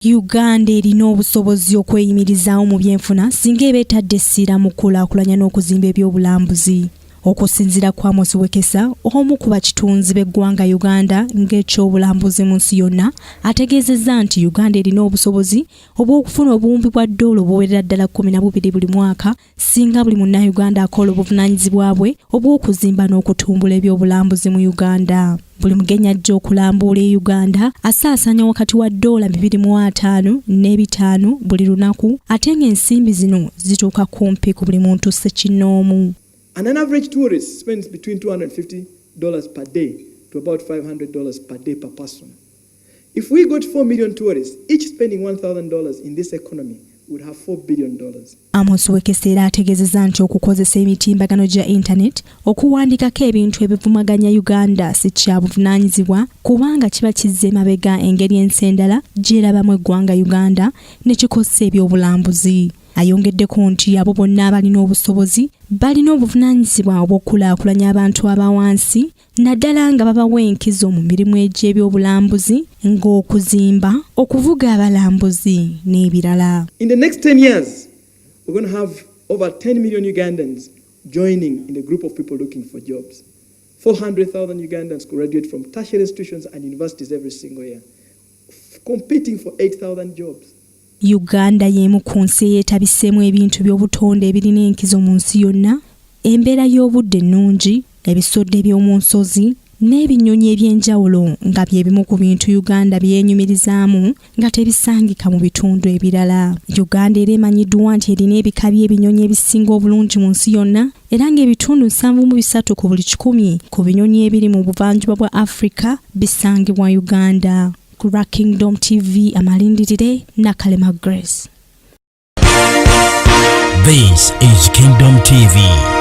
Uganda erina obusobozi okweyimirizaawo mu byenfuna singa eba etadde essira mu kukulaakulanya n'okuzimba ebyobulambuzi. Okusinziira ku Amos Wekesa, omu ku bakitunzi b'eggwanga Uganda ng'ekyobulambuzi mu nsi yonna, ategeezezza nti Uganda erina obusobozi obw'okufuna obuwumbi bwa ddoola obuwerera ddala 12 buli mwaka singa buli Munnayuganda akola obuvunaanyizibwa bwe obw'okuzimba n'okutumbula ebyobulambuzi mu Uganda. Buli mugenyi ajja okulambuula e Uganda asaasaanya wakati wa ddoola 250 n'ebitaano buli lunaku ate ng'ensimbi zino zituuka kumpi ku buli muntu ssekinnoomu. And an average tourist spends between $250 per day to about $500 per day per person. If we got 4 million tourists, each spending $1,000 in this economy, would have $4 billion. Amos Wekesa era ategeezezza nti okukozesa emitimbagano gya internet okuwandikako ebintu ebivumaganya Uganda si kya buvunaanyizibwa kubanga kiba kizza emabega engeri ensi endala gy'erabamu eggwanga Uganda ne kikosa ebyobulambuzi. Ayongeddeko nti abo bonna abalina obusobozi balina obuvunaanyizibwa obw'okukulaakulanya abantu aba wansi naddala nga babawa enkizo mu mirimu egy'ebyobulambuzi ng'okuzimba, okuvuga abalambuzi n'ebirala. In the next 10 years, we're going to have over 10 million Ugandans joining in the group of people looking for jobs. 400,000 Ugandans graduate from tertiary institutions and universities every single year, competing for 8,000 jobs. Uganda y'emu ku nsi eyeetabiseemu ebintu by'obutonde ebirina enkizo mu nsi yonna, embeera y'obudde ennungi, ebisodde by'omu nsozi n'ebinyonyi eby'enjawulo nga bye bimu ku bintu Uganda byenyumirizaamu nga tebisangika mu bitundu ebirala. Uganda era emanyiddwa nti erina ebika by'ebinyonyi ebisinga obulungi mu nsi yonna era ng'ebitundu 73 ku buli kikumi ku binyonyi ebiri mu buvanjuba bwa Afrika bisangibwa Uganda. Ku lwa Kingdom TV amalindirire Nakalema Grace. This is Kingdom TV.